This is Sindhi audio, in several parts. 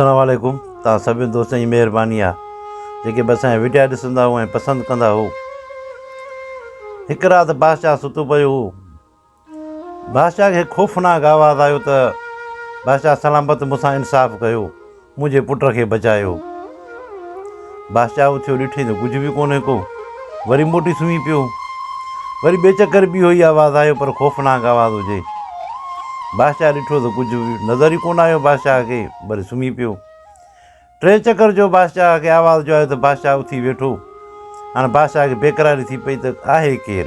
السلام عليڪم توهان سڀني دوستن جي مهرباني آ جيڪي به اسان جا وڊيا ڏسندا هو ۽ پسند ڪندا هو. هڪ رات بادشاهه ستو پيو هو. بادشاهه کي خوفناڪ آواز آيو ته بادشاهه سلامت مون سان انصاف ڪيو منهنجي پٽ کي بچايو. بادشاهه اٿيو ڏٺئي ته ڪجهه به ڪونهي ڪو. وري موٽي سمهي پيو. وري ٻئي چڪر به اهو ئي آواز آيو پر خوفناڪ آواز هجي. بادشاهه ڏٺو ته ڪجهه به نظر ئي ڪونه آيو بادشاهه کي وري سمهي پيو. ٽئين چڪر جو بادشاهه کي آواز جو آيو ته بادشاهه اٿي ويٺو. هاڻ بادشاهه کي بيقراري ٿي پئي ته آهي ڪير؟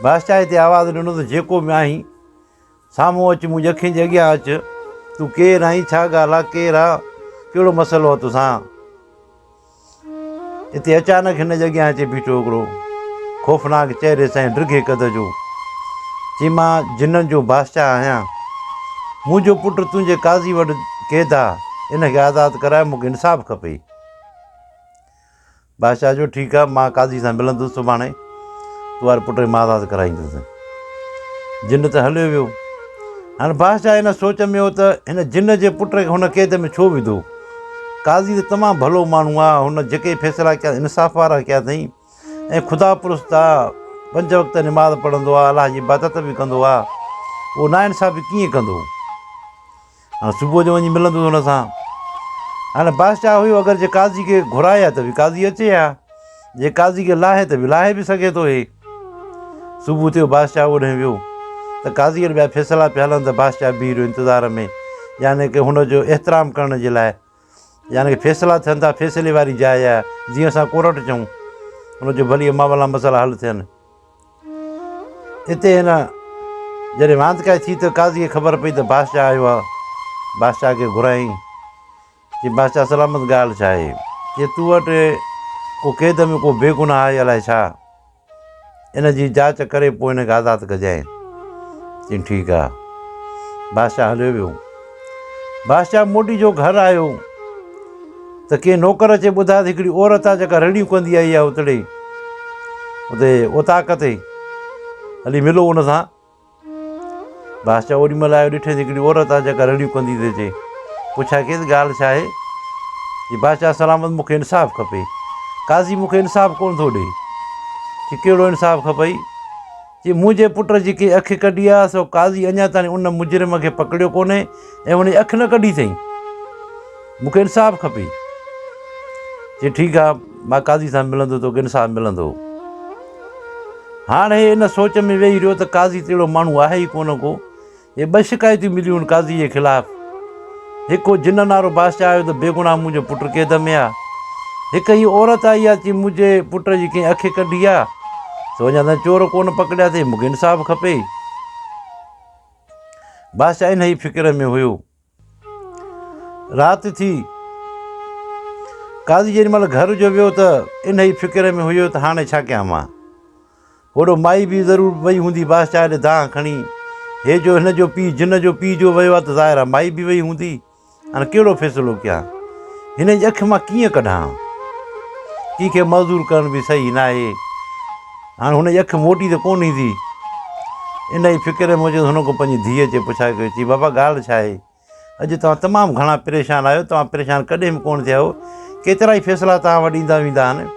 بادشاهه هتي آواز ڏنو ته جيڪو به آهين سامهون اچ منهنجي اکين جي اڳيان اچ، تون ڪير آهين، ڇا ڳالهه آ، ڪير آ، ڪهڙو مسئلو آ توسان؟ اتي اچانڪ هن جي اڳيان اچي بيٺو هڪڙو خوفناڪ چهري سان ۽ ڊگهي قد جو، چي مان جنن جو بادشاهه آهيان، منهنجو پٽ تنهنجي قاضي وٽ قيد آ، ان کي آزاد ڪراء، مون کي انصاف کپي. بادشاهه چيو، ٺيڪ آ، مان قاضي سان ملندس سڀاڻي، تو واري پٽ کي مان آزاد ڪرائيندس. جن ته هليو ويو. هاڻ بادشاهه ان سوچ ۾ هو ته هن جن جي پٽ کي هن قيد ۾ ڇو وڌو؟ قاضي ته تمام ڀلو ماڻهو آ، هن جيڪي فيصلا ڪيا انصاف وارا ڪيا اٿئي ۽ خدا پرست آ، پنج وقت نماز پڙهندو آ، الله جي عبادت به ڪندو آ، اهو ناانصافي ڪيئن ڪندو؟ هاڻ صبح جو وڃي ملندس هن سان. هاڻ بادشاهه هيو اگر جي قاضي کي گهرائي ها ته به قاضي اچي ها، جي قاضي کي لاهي ته به لاهي به سگهي ٿو هي. صبح ٿيو بادشاهه اوڏهين ويو ته قاضي وٽ ٻيا فيصلا پيا هلن ته بادشاهه بيهي رهيو انتظار ۾ يعني ڪه هن جو احترام ڪرڻ جي لاء يعني ڪه فيصلا ٿين ٿا فيصلي واري جاء آهي جيئن اسان ڪورٽ چئون ان جو ڀلي معاملا مسئلا حل ٿين. اتي هن جڏهن واندڪائي ٿي ته قاضي کي خبر پئي ته بادشاهه آيو آهي. بادشاهه کي گهرايائين. چي بادشاهه سلامت ڳالهه ڇا آهي؟ چي تو وٽ ڪو قيد ۾ ڪو بيگناهه آهي الائي ڇا؟ ان جي جاچ ڪري پوء هن کي آزاد ڪجانء. چيائين ٺيڪ آهي. بادشاهه هليو ويو. بادشاهه موٽي جو گهر آيو ته ڪنهن نوڪر اچي ٻڌايو ته هڪڙي عورت آهي جيڪا رڙيون ڪندي آئي آهي اتڙي اتي اوطاق تي هلي ملو ان سان. بادشاهه اوڏي مهل آيو ڏٺائين ته هڪڙي عورت آهي جيڪا رڙيون ڪندي ٿي اچي. پڇا ڪيس ڳالهه ڇا آهي؟ چي بادشاهه سلامت مون کي انصاف کپي. قاضي مون کي انصاف ڪونه ٿو ڏئي. چي ڪهڙو انصاف کپئي؟ چي منهنجي پٽ جي ڪنهن اک ڪڍي آهي سو قاضي اڃا تائين ان مجرم کي پڪڙيو ڪونهي ۽ ان جي اک نه ڪڍي اٿئي. مون کي انصاف کپي. چي ٺيڪ آهي مان قاضي سان ملندس توکي انصاف ملندو. هاڻ هي ان سوچ ۾ ويهي رهيو ته قاضي ته اهڙو ماڻهو آهي ئي ڪونه ڪو. هي ٻه شڪايتون مليون هن قاضي جي خلاف. هڪ هو جنن وارو بادشاهه آيو ته بيگناهه منهنجو پٽ قيد ۾ آ. هڪ هي عورت آئي آ چي منهنجي پٽ جي ڪنهن اک ڪڍي آ سو اڃا تائين چور ڪونه پڪڙيا اٿئي مون کي انصاف کپي. بادشاهه انهيء فڪر ۾ هيو. رات ٿي. قاضي جيڏي مهل گهر جو ويو ته انهيء فڪر ۾ هيو ته هاڻي ڇا ڪيان مان. هوڏو مائي به ضرور وئي هوندي بادشاهه ڏي دانهن کڻي. هي جو هن جو پيء جن جو پيء جو ويو آهي ته ظاهر آهي مائي به وئي هوندي. هاڻي ڪهڙو فيصلو ڪيان. هن جي اک مان ڪيئن ڪڍان. ڪنهن کي معذور ڪرڻ به صحيح ناهي. هاڻي هن جي اک موٽي ته ڪونه ايندي. انهيء فڪر ۾ هجي ته هن کان پنهنجي ڌيء اچي پڇا ڪيو. چي بابا ڳالهه ڇا آهي؟ اڄ توهان تمام گهڻا پريشان آهيو، توهان پريشان ڪڏهن به ڪونه ٿيا آهيو، ڪيترائي فيصلا توهان وٽ ايندا ويندا آهن،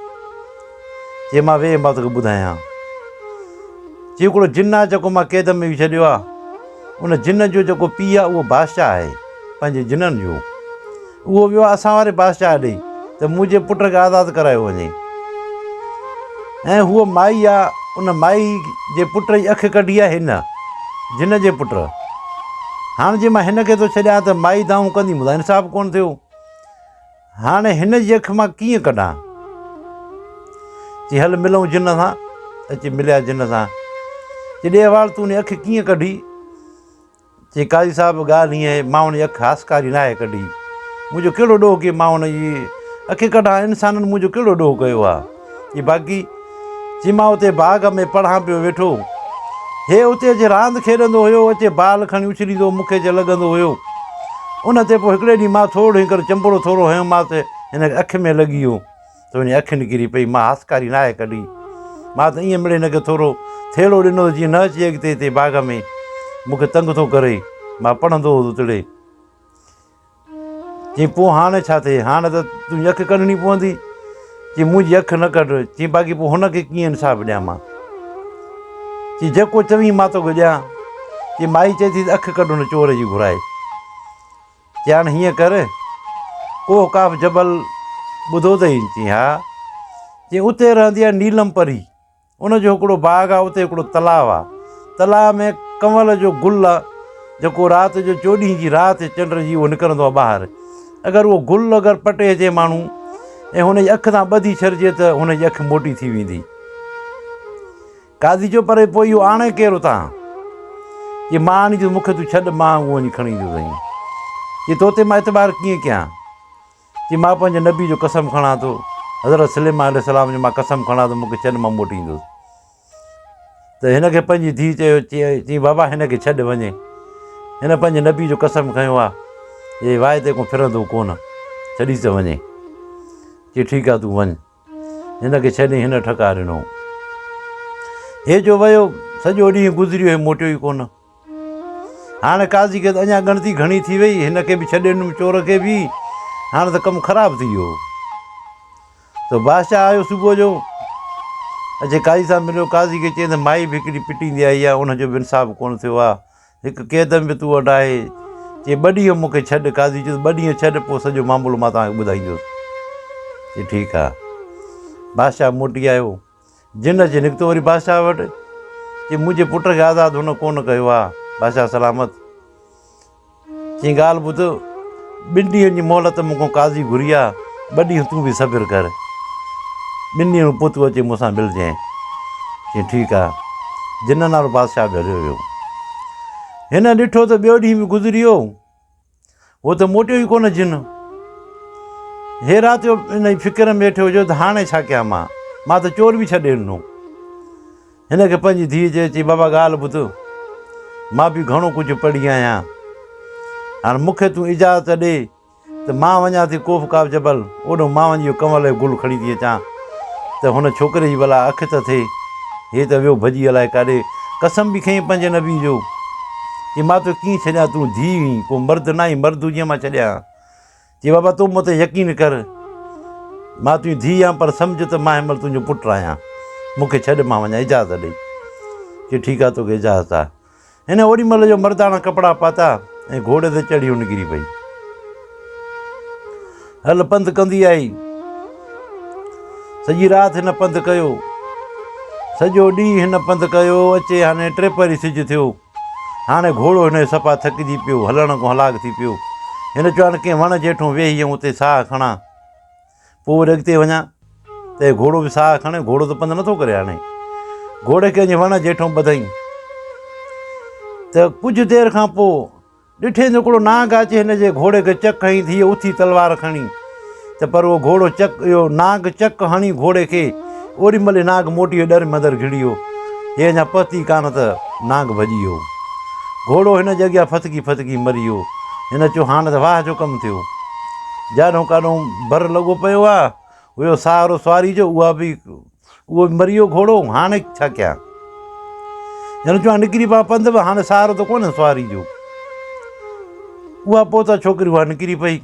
چي مان ويهه مان توکي ٻڌايان. چي هڪڙو جن آهي جيڪو مان قيد ۾ وجهي ڇڏيو آهي، ان جن جو جيڪو پيء آهي اهو بادشاهه آهي پنهنجي جنن جو، اهو ويو آهي اسان واري بادشاهه ڏي ته منهنجي پٽ کي آزاد ڪرايو وڃي ۽ هوء مائي آ ان مائي جي پٽ جي اک ڪڍي آ هن جن جي پٽ هاڻ جي مان هن کي ٿو ڇڏيان ته مائي دانهون ڪندي مون سان انصاف ڪونه ٿيو هاڻي هن جي اک مان ڪيئن ڪڍان چي هل ملون جن سان اچي مليا جن سان چي ڏي احوال تون اک ڪيئن ڪڍي چي قاضي صاحب ڳالهه هيئن آهي مان ان جي اک هاسڪاري ناهي ڪڍي. منهنجو ڪهڙو ڏوهه ڪي مان ان جي اک ڪڍان انسانن منهنجو ڪهڙو ڏوهه ڪيو آهي. چي باقي چي مان اتي باغ ۾ پڙهان پيو ويٺو. هي اتي اچي راند کيڏندو هيو اچي بال کڻي اڇليندو هو مون کي اچي لڳندو هيو. ان تي پوء هڪڙي ڏينهن مان ٿورڙو هينڪر چنبڙو ٿورو هنيو مان ته هن کي اک ۾ لڳي ويو. ته وڃي اک نڪري پئي، مان هاسڪاري ناهي ڪڍي. مان ته ائين مڙئي هن کي ٿورو ٿيڙو ڏنو ته جيئن نه اچي اڳتي هتي باغ ۾، مون کي تنگ ٿو ڪري. مان پڙهندو هوس اتڙي. چيائين پوء هاڻي ڇا ٿئي؟ هاڻي ته تنهنجي اک ڪڍڻي پوندي. چيائين منهنجي اک نه ڪڍ. چيائين باقي پوء هن کي ڪيئن انصاف ڏيان مان؟ چيائين جيڪو چوين مان توکي ڏيان. چيائين مائي چئي ٿي ته اک ڪڍ هن چور جي گهرائي. چيائين هاڻي هيئن ڪر، ڪوهه قاف جبل ٻڌو اٿئي؟ چيائين ها. چيائين اتي رهندي آهي نيلم پري. ان جو هڪڙو باغ آ، اتي هڪڙو تلاء آ. تلاء ۾ ڪنول جو گل آ، جيڪو رات جو چوڏهين جي رات چنڊ جي اهو نڪرندو آ ٻاهر. اگر اهو گل اگر پٽي اچي ماڻهو ۽ هن جي اک تان ٻڌي ڇڏجي ته هن جي اک موٽي ٿي ويندي. قاضي چيو پر پوء اهو آڻي ڪير اتان؟ چي مان آڻيندس، مون کي تون ڇڏ، مان اهو وڃي کڻي ايندس. ائين چي تو تي مان اعتبار ڪيئن ڪيان؟ چي مان پنهنجي نبي جو قسم کڻان ٿو، حضرت سليمان عليه السلام جو مان قسم کڻان ٿو مون کي ڇڏ مان موٽي ايندس. ته هن کي پنهنجي ڌيء چيو، چي بابا هن کي ڇڏ وڃي، هن پنهنجي نبي جو قسم کنيو آ، هي واعدي کان ڦرندو ڪونه، ڇڏيس ته وڃي. چي ٺيڪ آ تون وڃ. هن کي ڇڏي هن ٺڪاء ڏنو. هي جو ويو، سڄو ڏينهن گذريو هي موٽيو ئي ڪونه. هاڻ قاضي کي ته اڃا ڳڻتي گهڻي ٿي وئي، هن کي به ڇڏي ڏنم چور کي به، هاڻ ته ڪم خراب ٿي ويو. ته بادشاهه آيو صبح جو، اچي قاضي سان مليو، قاضي کي چيائين ته مائي به هڪڙي پٽيندي آئي آهي، ان جو به انصاف ڪونه ٿيو آهي، هڪ قيد ۾ به تو وٽ آهي. چي ٻه ڏينهن مون کي ڇڏ، قاضي چيس ٻه ڏينهن ڇڏ، پوء سڄو معاملو مان توهان کي ٻڌائيندس. چي ٺيڪ آهي. بادشاهه موٽي آيو. جن اچي نڪتو وري بادشاهه وٽ، چي منهنجي پٽ کي آزاد هن ڪونه ڪيو آ، بادشاهه سلامت. چيائين ڳالهه ٻڌ، ٻن ڏينهن جي مهلت مون کان قاضي گهري آ، ٻه ڏينهن تون به صبر ڪر، ٻن ڏينهن کان پوء تون اچي مون سان ملجانء. چيائين ٺيڪ آ. جنن وارو بادشاهه به هليو ويو. هن ڏٺو ته ٻيو ڏينهن به گذري ويو. هو ته موٽيو ئي ڪونه جن. هي رات جو ان فڪر ۾ ويٺو هجو ته هاڻي ڇا ڪيان مان، مان ته چور به ڇڏي ڏنو. هن کي پنهنجي ڌيء چيو، چي بابا ڳالهه ٻڌ، مان به گهڻو ڪجهه پڙهي آهيان، هاڻ مون کي تون اجازت ڏي ته مان وڃان ٿي ڪوف قاف جبل، اوڏهون مان وڃي اهو ڪنول جو گل کڻي ٿي اچان ته هن ڇوڪري جي ڀلا اک ته ٿئي. هي ته ويو ڀڄي الائي ڪاڏي. قسم به کنئي پنهنجي نبي جو، چي مان توکي ڪيئن ڇڏيان، تون ڌيء هئين، ڪو مرد ناهين، مرد هجين مان ڇڏيان ها. چي بابا تون مون تي يقين ڪر، مان تنهنجي ڌيء آهيان پر سمجهه ته مان هن مهل تنهنجو پٽ آهيان، مون کي ڇڏ مان وڃان، اجازت ڏي. چي ٺيڪ آهي توکي اجازت آهي. هن اوڏي مهل جو مرداڻا ڪپڙا پاتا ۽ گهوڙي تي چڙهي هو نڪري پئي. هل پنڌ ڪندي آئي. سڄي رات هن پنڌ ڪيو. سڄو ڏينهن هن پنڌ ڪيو. اچي هاڻي ٽيپهري سج ٿيو. هاڻي گهوڙو هن جو صفا ٿڪجي پيو. هلڻ کان هلاک ٿي پيو. هن چيو هاڻي ڪنهن وڻ جي هيٺون ويهي ۽ اتي ساهه کڻان. پوء وري اڳتي وڃان ته هي گهوڙو به ساهه کڻي، گهوڙو ته پنڌ نٿو ڪري هاڻي. گهوڙي کي وڃي وڻ جي هيٺون ٻڌائين ته ڪجهه دير کان پوء ڏٺي ته هڪڙو نانگ اچي هن جي گهوڙي کي چڪ هنئي ته هيء اٿي تلوار کڻي ته پر اهو گهوڙو چڪ اهو نانگ چڪ هڻي گهوڙي کي اوڏي مهل ئي نانگ موٽي ويو ڏر ۾ اندر گهڙي ويو. هيء اڃا پهتي ڪانه ته نانگ ڀڄي ويو. گهوڙو هن جي اڳيان ڦٿڪي ڦٿڪي مري ويو. هن چيو هاڻ ته واهه جو ڪم ٿيو. جاڏهون ڪاڏهون بر لڳو پيو آ، هيو سهارو سواري جو، اها به اهو به مري ويو گهوڙو، هاڻي ڇا ڪيان؟ هن چيو هاڻي نڪري پوان پنڌ به، هاڻي سهارو ته ڪونهي سواري جو. اها پوء ته ڇوڪري اها نڪري پئي.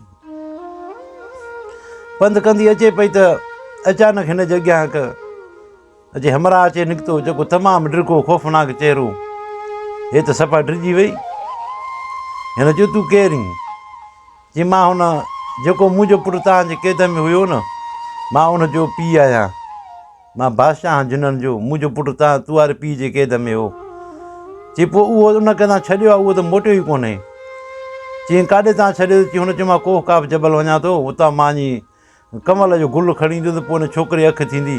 پنڌ ڪندي اچي پئي ته اچانڪ هن جي اڳيان هڪ اچي همراهه اچي نڪتو، جيڪو تمام ڊگهو خوفناڪ چهرو. هي ته صفا ڊڄي وئي. هن چيو تون ڪير آهين؟ چي مان هن جيڪو منهنجو پٽ توهان جي قيد ۾ هيو نه، مان ان جو پيء آهيان. مان بادشاهه آهيان جنن جو، منهنجو پٽ توهان تو واري پيء جي قيد ۾ هو. چي پوء اهو ان کي توهان ڇڏيو آهي، اهو ته موٽيو ئي ڪونهي. چيائين ڪاڏي توهان ڇڏيو؟ چي هن چيو مان ڪوهه قاف جبل وڃان ٿو، اتان مان وڃي ڪنول جو گل کڻي ايندس، پوء ان ڇوڪري جي اک ٿيندي،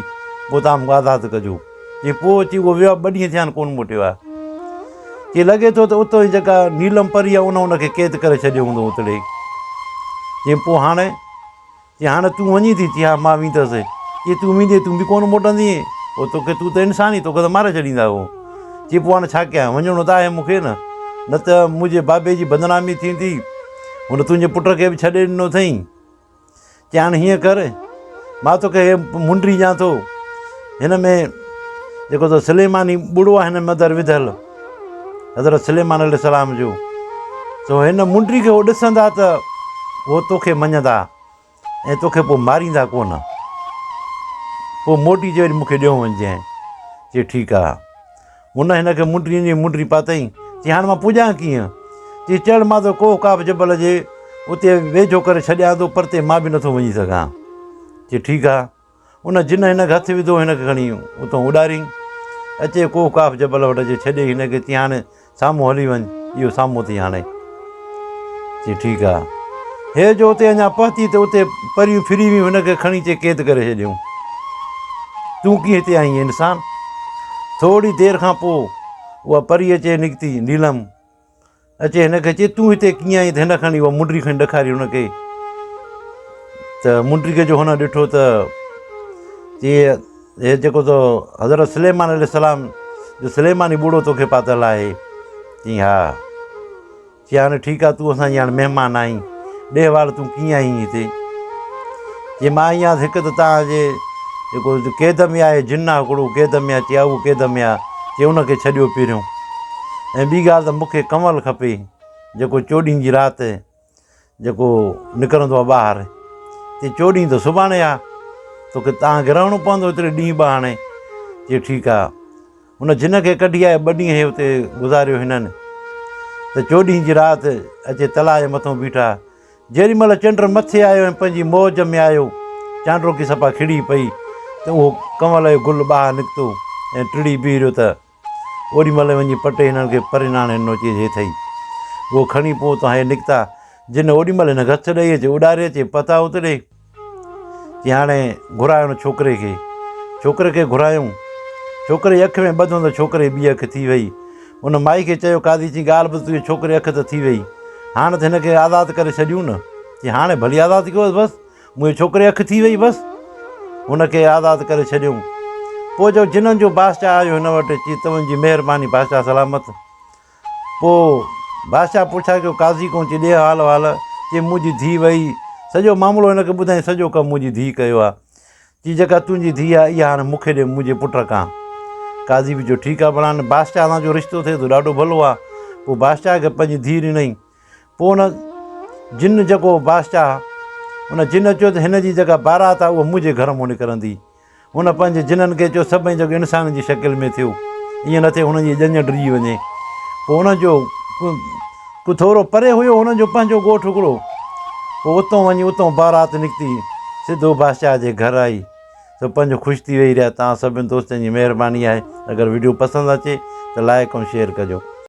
پوء توهان مون کي آزاد ڪجو. چي پوء اچي اهو ويو آهي، ٻه ڏينهن ٿيا آهن ڪونه موٽيو آهي. چي لڳي ٿو ته اتو جي جيڪا نيلم پري آهي ان ان کي قيد ڪري ڇڏيو هوندو اتڙي. چي پوء هاڻي؟ چي هاڻي تون وڃين ٿي؟ چي ها مان ويندس. چي تون ويندين تون به ڪونه موٽندين، پوء توکي تون ته انسان آهين توکي ته ماري ڇڏيندا هو. چي پوء هاڻي ڇا ڪيان، وڃڻو ته آهي مون کي نه، نه ته منهنجي بابي جي بدنامي ٿيندي، هن تنهنجي پٽ کي به ڇڏي ڏنو اٿئين. چي هاڻي هيئن ڪر، مان توکي هيء منڊي ڏيان ٿو، هن ۾ جيڪو تو سليماني ٻڙو آهي هن ۾ اندر وڌل حضرت سليمان عليه السلام جو، سو هن منڊي کي هو ڏسندا ته اهو توکي مڃندا ۽ توکي پوء ماريندا ڪونه. پوء موٽي اچي وري مون کي ڏيو وڃجانء. چي ٺيڪ آ. هن هن کي منڊري ڏني، منڊري پاتائين. چي هاڻ مان پڄان ڪيئن؟ چي چڙ مان تو ڪوهه قاف جبل جي اتي ويجهو ڪري ڇڏيان ٿو، پرتي مان به نٿو وڃي سگهان. چي ٺيڪ آ. ان جن هن کي هٿ وڌو، هن کي کڻي اتان اڏاريائين. اچي ڪوهه قاف جبل وٽ اچي ڇڏيائين هن کي، چي هاڻي سامهون هلي وڃ، اهو سامهون اٿئي هاڻي. چي ٺيڪ آ. هي جو اتي اڃا پهتي ته اتي پريون ڦري ويون، هن کي کڻي چي قيد ڪري ڇڏيائون. تون ڪيئن هتي آئين انسان؟ ٿوري دير کان پوء اها پري اچي نڪتي، نيلم. اچي هن کي چي تون هتي ڪيئن آئين ته هن کڻي اها منڊري کڻي ڏکاري هن کي ته منڊري کي جو هن ڏٺو ته چي هي جيڪو تو حضرت سليمان عليه السلام جو سليماني ٻوڙو توکي پاتل آهي چي ها چي هاڻي ٺيڪ آ تون اسان جي هاڻي مهمان آهين ڏي وار تون ڪيئن آئين هتي چي مان آئي آهيان هڪ ته تان جي جيڪو قيد ۾ آهي جن آ هڪڙو قيد ۾ آ چي ها اهو قيد ۾ آ چي ان کي ڇڏيو پهريون ۽ ٻي ڳالهه ته مون کي ڪنول کپي جيڪو چوڏهين جي رات جيڪو نڪرندو آهي ٻاهر چي چوڏهين ته سڀاڻي آ توکي تان کي رهڻو پوندو هيتري ڏينهن ٻه هاڻي چي ٺيڪ آ هن جن کي ڪڍي آيا ٻه ڏينهن هي اتي گذاريو هنن ته چوڏهين جي رات اچي تلاء جي مٿو بيٺا جيڏي مهل چنڊ مٿي آيو ۽ پنهنجي موج ۾ آيو، چانڊوڪي صفا کڙي پئي ته اهو ڪنول جو گل ٻاهر نڪتو ۽ ٽڙي بيهي رهيو ته اوڏي مهل وڃي پٽي هنن کي پرين آڻي ڏنو چي هي اٿئي. اهو کڻي پوء اتان هي نڪتا، جن اوڏي مهل هن گهٿ ڏئي اچي اڏاري اچي پتا ات ڏي. چي هاڻي گهراء ان ڇوڪري کي. ڇوڪري کي گهرايائون. ڇوڪري جي اک ۾ ٻڌو ته ڇوڪري جي ٻي اک ٿي وئي. ان مائي کي چيو قاضي چي ڳالهه ٻڌ تنهنجي ڇوڪري اک ته ٿي وئي. هاڻ ته هن کي آزاد ڪري ڇڏيون نه. چي هاڻي ڀلي آزاد ڪيوس بس. منهنجي ڇوڪري اک ٿي وئي بس. هن کي آزاد ڪري ڇڏيائون. پوء جو جنن جو بادشاهه آيو هن وٽ چي توهن جي مهرباني بادشاهه سلامت. پوء بادشاهه پڇا ڪيو قاضي کان چي ڏي حال وال، چي منهنجي ڌيء وئي، سڄو معاملو هن کي ٻڌائين سڄو ڪم منهنجي ڌيء ڪيو آ، چي جيڪا تنهنجي ڌيء آ اها هاڻي مون کي ڏي منهنجي پٽ کان. قاضي به چيو ٺيڪ آ ڀلا هاڻي بادشاهه سان جو رشتو ٿئي ٿو ڏاڍو ڀلو آ. پوء بادشاهه کي پنهنجي ڌيء ڏنائين. پوء ان جن جيڪو بادشاهه ان جن چيو ته هن جي جيڪا بارات آ اها منهنجي گهر مان نڪرندي. هن پنهنجي جنن کي چيو، سڀئي جيڪو انسان جي شڪل ۾ ٿيو، ائين نه ٿئي هنن جي ڄڃ ڊڄي وڃي. پوء انهن جو ڪو ٿورو پري هيو هنن جو پنهنجو ڳوٺ هڪڙو. پوء اتون وڃي اتون بارات نڪتي، سڌو بادشاهه جي گهر آئي. سو پنهنجو خوش ٿي ويهي رهيا. توهان سڀني دوستن جي مهرباني آهي. اگر وڊيو پسند اچي ته لائيڪ ۽ شيئر ڪجو.